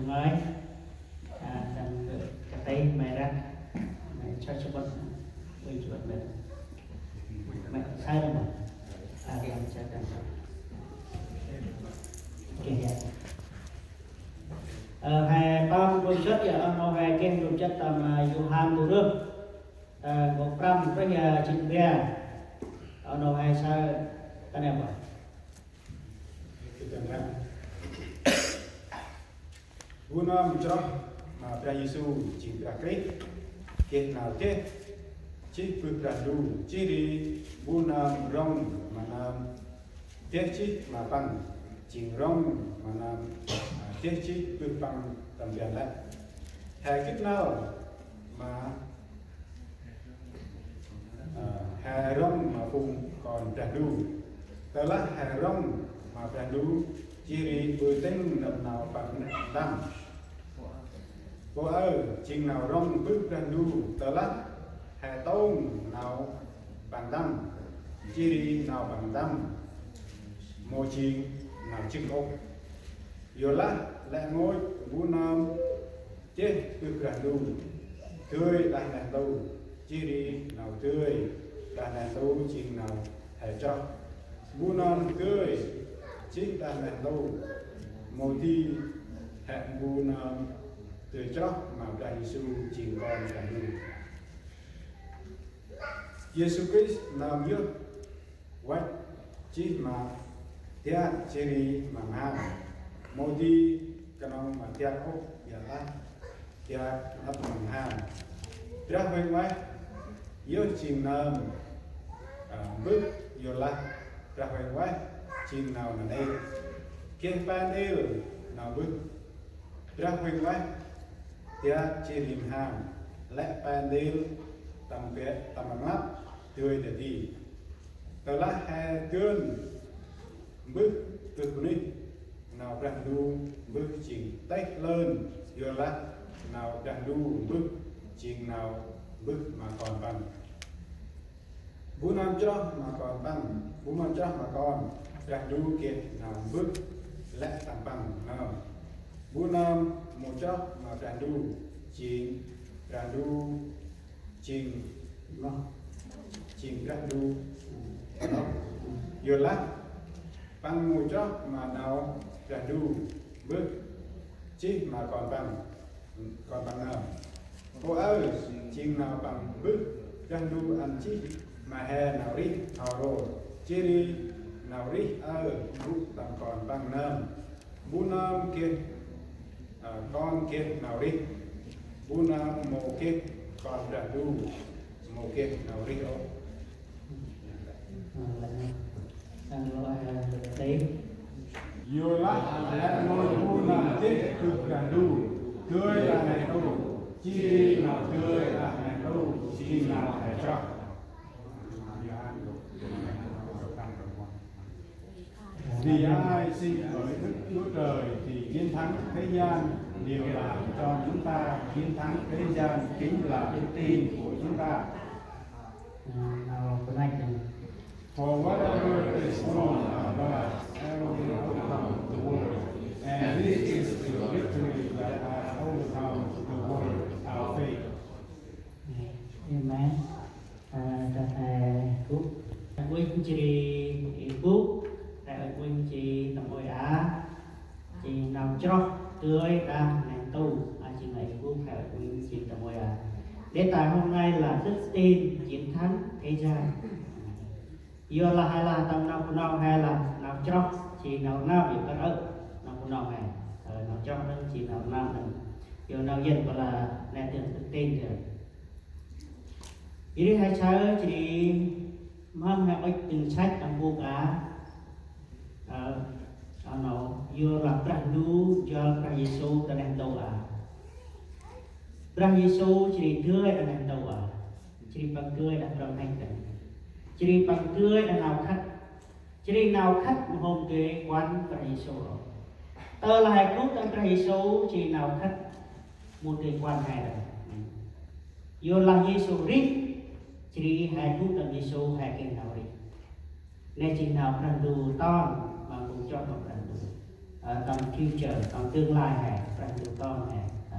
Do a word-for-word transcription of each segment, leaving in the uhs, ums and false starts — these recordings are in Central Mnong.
Mai, a, dăng kơ, kơ tây mai ră, mai choi chubot, ui chubot mai. Mai sai lăm. A, dăng sai dăng. Ok, ya. Ơ, he păng rôm chăt ya, ơ, nô he keh rôm chăt tâm, a, Yôhan du rơh. Ơ, nkô̆ prăm, prăm ya, jêng ria. Ơ, nô he sa, ta nê bơh. Bu nơm chroh ma Brah Yêsu jêng Brah Krist, geh nau deh jêh bơh Brah Ndu, jêh ri bu nơm rŏng ma nơm deh jêh ma Păng, jêng rŏng ma nơm, a, deh jêh bơh Păng tâm ban lĕ. He gĭt năl ma Ơ, he rŏng ma phung kon Brah Ndu. Tơlah he rŏng ma Brah Ndu, jêh ri ƀư tĭng nâm nau Păng ntăm. Pô aơ, jêng nau rŏng bơh Brah Ndu, tơlah he tông nau Păng ntăm, jêh ri nau Păng ntăm mâu jêng nau jŏng ôh. Yorlah lĕ rngôch bu nơm deh bơh Brah Ndu, dơi đah neh ntu, jêh ri nau dơi đah neh ntu jêng nau he chroh. Bu nơm dơi jêh đah neh ntu, mâu di he bu nơm dơi chroh ma Brah Yêsu jêng Kon Brah Ndu. Yêsu Krist nơm yơh văch jêh ma dak jêh ri ma mham. Mâu di knŏng ma dak ôh, ƀiălah dak ăp ma mham. Brah Huêng Ueh yơh jêng nơm, ơ, mbơh, yorlah Brah Huêng Ueh jêng nau nanê̆. Geh pe ntil nau mbơh. Brah Huêng Ueh dak jêh ri mham, lĕ pe ntil tâm bĕ, tâm rnglăp dơi dadê. Tơlah he dơn mbơh bơh bunuyh, nau Brah Ndu mbơh jêng têh lơn, yorlah nau Brah Ndu mbơh jêng nau mbơh ma Kon Păng. Bu nơm chroh ma Kon Păng, bu nơm chroh ma Kon, Brah Ndu geh nau mbơh lĕ tâm păng nơm. Bu nơm mâu chroh ma Brah Ndu, jêng Brah Ndu, jêng, jêng Brah Ndu. Yorlah păng mâu chroh ma nau Brah Ndu mbơh jêh ma Kon Păng, Kon Păng nơm. Pô aơ, jêng nau Păng mbơh, Brah Ndu ăn jêh ma he nau rêh hao rôr, jêh ri nau rêh aơ gŭ tâm Kon Păng nơm. Bu nơm geh, ơ, Kon geh nau rêh. Bu nơm mâu geh Kon Brah Ndu, mâu geh nau rêh ôh. Yorlah lĕ rngôch bu nơm deh bơh Brah Ndu, dơi đah neh ntu, jêh ri nau dơi đah neh ntu jêng nau he chroh. Vì ai sinh bởi Đức Chúa Trời thì chiến thắng thế gian, điều làm cho chúng ta chiến thắng thế gian chính là đức tin của chúng ta. Ơ, nau bơh năch. For whatever is born of God overcome the world, and this is the victory that has overcome the world, our faith. Amen. Ơ, ta he gŭ. Ueh jêh ri gŭ, ta ueh jêh tâm ôi a. Jêng nau chroh dơi đah neh ntu, a, jêng nau gŭ, ta ueh jêng tâm ôi a. Đề tài hôm nay là đức tin chiến thắng thế gian. Yorlah he lah tâm nau Bunong he lah nau chroh, jêng nau rnơm, yor kơt ơ̆ nau Bunong he. Ơ, nau chroh nây jêng nau rnơm nây. Yor nau Yuăn păng lah nét tiếng, đức tin. Jêh ri he saơ jêh ri mhâm he ŭch tĭng săch tâm bôk a. Ơ, a nô, yorlah Brah Ndu njuăl Brah Yêsu ta neh ntu a. Brah Yêsu jêh ri dơi đah neh ntu a. Jêh ri păng dơi đah prăm hăch đah. Jêh ri păng dơi đah nau khât. Jêh ri nau khât mâu hôm dơi kuăn Brah Yêsu ôh. Tơ lah he gŭ tâm Brah Yêsu jêh ri nau khât mâu dơi kuăn he đah. Yorlah Yêsu rêh, jêh ri he gŭ tâm Yêsu he geh nau rêh. Nê jêng nau Brah Ndu ton ma phung chroh ma Brah Ndu. Ơ, tâm future, tâm tương lai he Brah Ndu ton he. Ơ.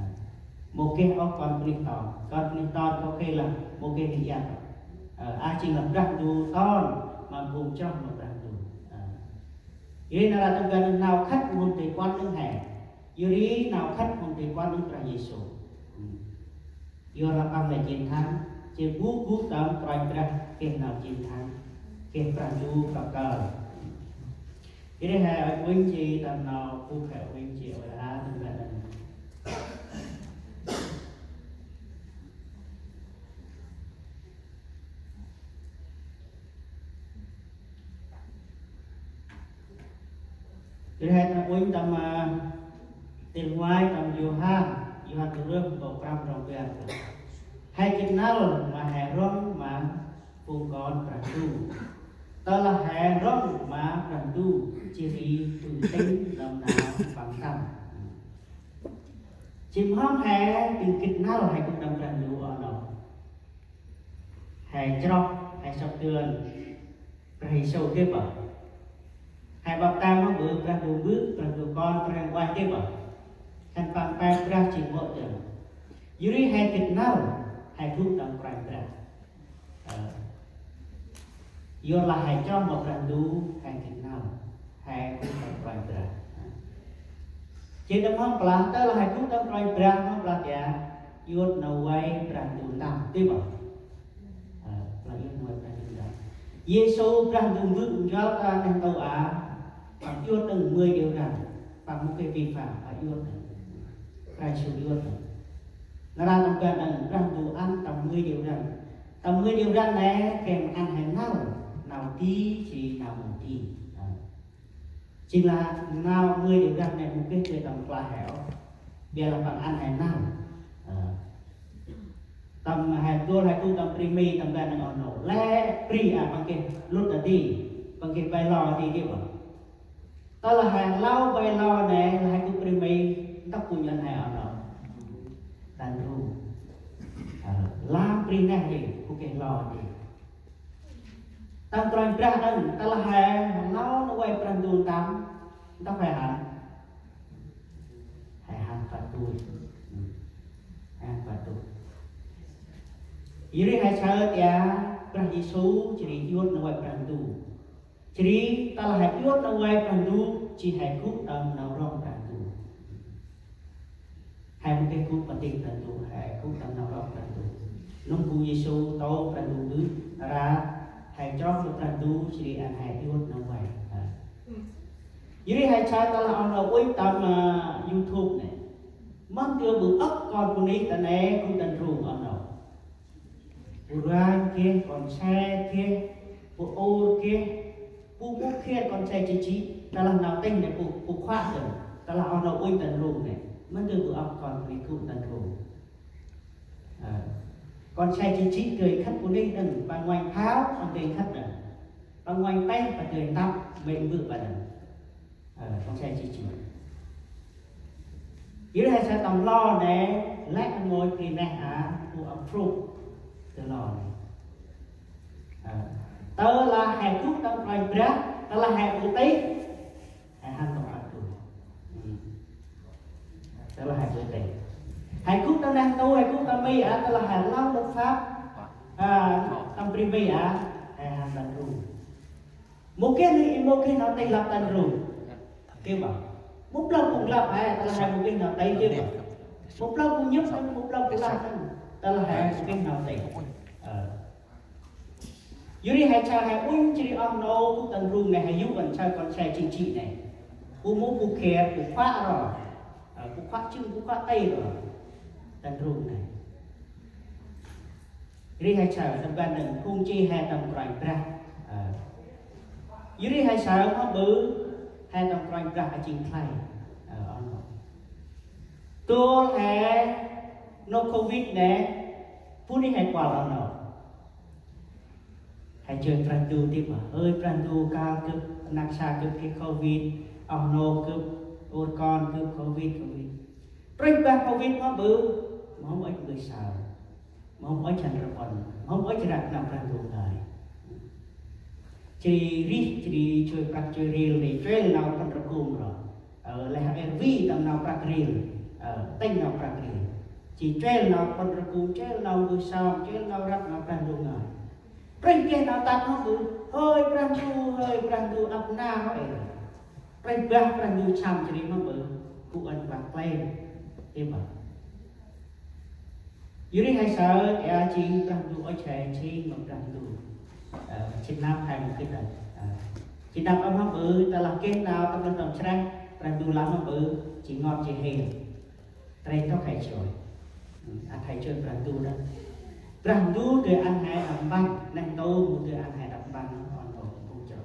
Mâu geh ôh kon bunuyh ton. Kon bunuyh ton kŏ khê lah mâu geh nơm iăt. Ơ, a jêng lah Brah Ndu ton ma phung chroh ma Brah Ndu. Ơ. Yor ri nar aơ tâm ban nau khât mhŭn dơi puăn đŏng he. Yor ri nau khât mhŭn dơi puăn đŏng Brah Yêsu. Yor lah păng lĕ jên thăng, jên bu gŭ tâm Kôranh Brah geh nau jên thăng, geh Brah Ndu kăp kơl. Yor ri he uănh jêh tâm nau bu he uănh jêh ôi a tâm ban nau. Yor ri he tâm uănh tâm, ơ, tĭng ngoai tâm Yôhan, Yôhan du rơh, nkô̆ prăm trong bar. He gĭt năl ma he rŏng ma phung kon Brah Ndu. Tơlah he rŏng ma Brah Ndu, jêh ri ƀư tĭng nơm nau păng tâm. Jêng mhâm he ƀư gĭt năl he gŭ tâm Brah Ndu oh nô. He chroh, he sŏk dơn Brah Yêsu dê bơh. He baptem mâu ƀư Brah Ndu Mbơ̆, Brah Ndu Kon, Brah Huêng Ueh dê bơh. Khân păng pe Brah jêng mô̆ dơm. Yor ri he gĭt năl, he gŭ tâm Kôranh Brah. Ơ. Yor lah he chroh ma Brah Ndu, he gĭt năl, he gŭ tâm Kôranh Brah. Jêh ri mhâm plah, tơlah he gŭ tâm Kôranh Brah, mhâm plah tiă, iăt nau vay Brah Ndu ntăm, dê bơh. Ơ, plah iăt nau vay Brah Ndu ntăm. Yêsu Brah Ndu Mbơ̆ njuăl ta neh ntu a, păng iăt đŏng mười điều răn, păng mâu geh vi phạm, păng iăt đŏng. Brah Yêsu iăt đŏng. Nar aơ tâm ban đŏng Brah Ndu ăn tâm mười điều răn. Tâm mười điều răn nê, geh ăn he năl, nau di, jêh ri nau mâu di. Ơ. Jêng lah nau mười điều răn nê mâu geh dơi tâm kla he ôh. Ƀiălah păng ăn he năl. Ơ. Tâm he dôl he gŭ tâm bri Mi tâm ban đŏng oh nô. Lĕ bri a păng geh lŭt a di, păng geh bylaw a di dê bơh. Tơlah he lâo bylaw nê, lah he gŭ bri Mi, ntŭk bu nhŏng he oh nô. Tăn rung. Ơ, lam bri neh ri, bu geh lâo a di. Tâm Kôranh Brah đŏng, tơlah he lâo nau vay Brah Ndu ntăm, ntŭk he hăn. He hăn phạt tù. He hăn phạt tù. Yor ri he saơ tiă Brah Yêsu, jêh ri iăt nau vay Brah Ndu. Jêh ri tơlah he iăt nau vay Brah Ndu, jêh he gŭ tâm nau rŏng Brah Ndu. He mâu geh gŭ ma dĭng Brah Ndu, he gŭ tâm nau rŏng Brah Ndu. Nâm bu Yêsu tông Brah Ndu Mbơ̆, nar aơ he chroh ma Brah Ndu, jêh ri ăn he iăt nau vay. Ơ. Yor ri he saơ tơlah oh nô uănh tâm, ơ, YouTube nê. Mâm dơi ƀư âk kon bunuyh ta nê gŭ tăn rung oh nô. Bu ranh geh, kon se geh, bu ur geh, bu mŭk geh, kon se jêh jêh, tơlah nau têh nê bu, bu khuă dơm, tơlah oh nô uănh tăn rung nê, mâm dơi ƀư âk kon bunuyh gŭ tăn rung. Ơ, kon se jêh jêh dơi khât bunuyh đŏng, păng ngoanh phao, păng dơi khât đŏng, păng ngoanh peh, păng dơi ntăp, mê̆ mbơ̆ păng đŏng. Ơ, kon se jêh jêh. Yor ri he saơ tâm lo nê, lĕ ngôi bri neh a, bu approve tơ lo nê. Ơ, tơlah he gŭ tâm Kôranh Brah, tơlah he ƀư tih, he hăn tâm ăt dôih. Ơ. Tơlah he ƀư tih. He gŭ tâm neh ntu, he gŭ tâm Mi a, tơlah he lâo luật pháp, ơ, tâm bri Mi a, he hăn tâm rung. Mâu geh nê, mâu geh nau tih lăp tăn rung. Dê bơh. Mâu plơ̆ phung lăp he, tơlah he mâu geh nau tih dê bơh. Mâu plơ̆ phung nhŭp, mâu plơ̆ phung lah, tơlah he mâu geh nau tih. Ơ. Yor ri he saơ he uănh jêh ri oh nô gŭ tăn rung nê he yô̆ ăn saơ kon se jêh jêh nê. Bu mâu bu kher, bu khuă ro. Ơ, bu khuă jêng, bu khuă tih ro. Tăn rung nê. Ri he saơ tâm ban đŏng phung chi he tâm Kôranh Brah. Ơ. Yor ri he saơ mâm ƀư he tâm Kôranh Brah a jêng khlay. Ơ, oh nô. Dôl he nôk Covid nê, bu nê he kuăl oh nô. He joi Brah Ndu dê bơh. Ơi Brah Ndu, kơl gâp, rnăk sa gâp geh Covid, oh nô gâp, ur kon gâp Covid, Covid. Trôh bah Covid mâm ƀư, mâm ŭch ƀư saơ. Mâm ŭch hăn rƀŭn, mâm ŭch răk nau Brah Ndu ngơi. Jêh ri rêh, jêh ri joi prăk joi ril nê, joi nau păn rgum ro. Ơ, lĕ hŏ êr vi tâm nau prăk ril. Ơ, tĭng nau prăk ril. Jêh chuêl nau pŭn rgum, chuêl nau mbơh sơm, chuêl nau răp nau Brah Ndu ngơi. Prêh geh nau tât hŏ ƀư: Hơi Brah Ndu, hơi Brah Ndu, ăp nar hŏ êr. Prêh bah Brah Ndu săm jêh ri hŏ ƀư: Gŭ ăn văt klên. Ê bah. Yor ri he saơ, ê, jêng Brah Ndu ŭch he jêng ma Brah Ndu. Ơ, jêng nau he mâu gĭt đŏng. Ơ, jêng nau ăm hŏ ƀư, tơlah geh nau tâm rnglăp tâm sreh, Brah Ndu lah hŏ ƀư, jêng ngot jêng hên. Trêh tŏk he joi. Ơ, ăt he joi Brah Ndu đŏng. Brah Ndu dơi ăn he đăp mpăn, neh ntu mâu dơi ăn he đăp mpăn, ăn ntu mâu joi.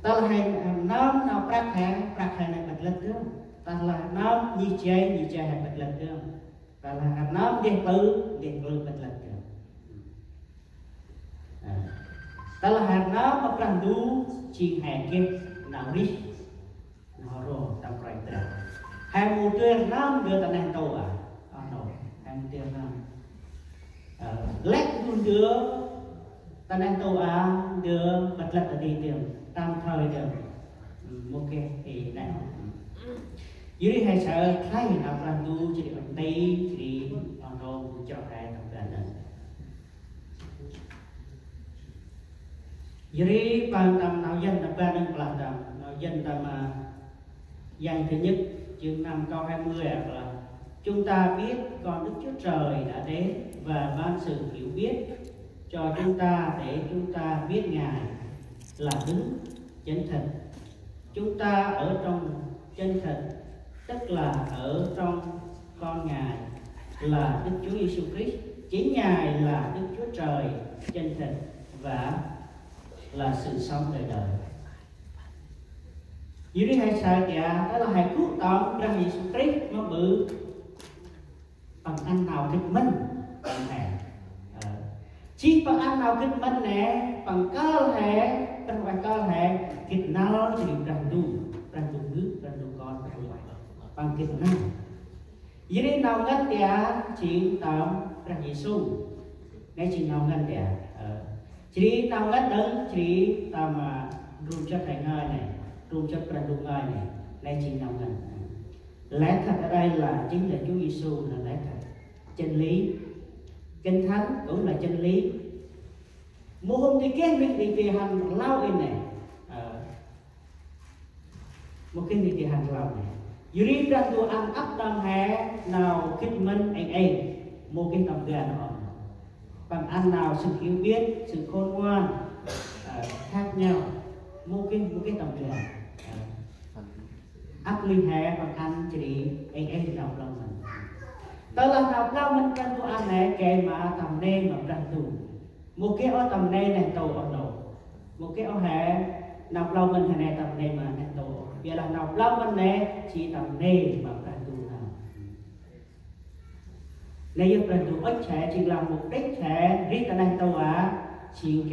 Tơlah he, ơ, nơm nau prăk he, prăk he nây bât lât dơm. Tơlah nơm nhih jay, nhih jay he bât lât dơm. Tơlah he nơm ndeh klư, ndeh klư bât lât dơm. Ơ. Tơlah he nơm ma Brah Ndu, jêng he geh nau rêh, nau rŏ tâm Kôranh Brah. He mâu dơi nơm ndơ ta neh ntu a. Ơ, nô, he mâu dơi nơm. Ơ, lĕ du ndơ ta neh ntu a, ndơ bât lât ta di dơm, tâm thời dơm. Ơ, mâu geh ê nê. Yor ri he saơ khlay nau Brah Ndu jêh ri ŭch nti, jêh ri ăn ntu mâu joi he tâm ban nây. Yor ri păng tâm nau Yuăn tâm ban nây, păng lah tâm nau Yuăn tâm, ơ, Giăng thứ nhất, chương năm câu hai mươi, à, là: Chúng ta biết con Đức Chúa Trời đã đến và ban sự hiểu biết cho chúng ta để chúng ta biết Ngài là đấng chân thật. Chúng ta ở trong chân thật, tức là ở trong con Ngài là Đức Chúa Giêsu Krist. Chính Ngài là Đức Chúa Trời chân thật và là sự sống đời đời. Yor ri he saơ tiă, tơlah he gŭ tâm Brah Yêsu Krist mâu ƀư, păng ăn nau gĭt mĭn tâm he. Ơ. Jêh păng ăn nau gĭt mĭn nê, păng kơl he, păng ueh kơl he gĭt năl jêh ri Brah Ndu, Brah Ndu Mbơ̆, Brah Ndu Kon, Brah Ndu Ueh. Păng gĭt năl. Yor ri nau ngăn tiă jêng tâm Brah Yêsu. Nê jêng nau ngăn tiă. Ơ. Jêh ri nau ngăn đŏng, jêh ri tâm, ơ, ndrom jât he ngơi nê, ndrom jât Brah Ndu ngơi nê, nê jêng nau ngăn. Lẽ thật ở đây là chính là Chúa Giêsu là lẽ thật. Chân lý. Kinh Thánh cũng là chân lý. Mâu hôm di geh mĭn di tê hăn rlau ê nê. Ơ. Mâu geh di tê hăn rlau nê. Yor ri Brah Ndu ăn ăp nơm he nau gĭt mĭn êng êng. Mâu geh tâm ban ôh. Păng ăn nau sự hiểu biết, sự khôn ngoan, ờ, khác nhau. Mâu geh, mâu geh tâm ban. Ờ. Ăp ling he păng ăn jêh ri êng êng nau blao mĭn. Tơlah nau blao mĭn Brah Ndu ăn nê gay ma tâm nê ma Brah Ndu. Mâu geh ôh tâm nê neh ntu ôh nô. Mâu geh ôh he nau blao mĭn he nê tâm nê ma neh ntu. Ƀiălah nau blao mĭn nê jêng tâm nê ma Brah Ndu nơm. Nê yơh Brah Ndu ŭch he jêng lah mục đích he rêh ta neh ntu a, jêng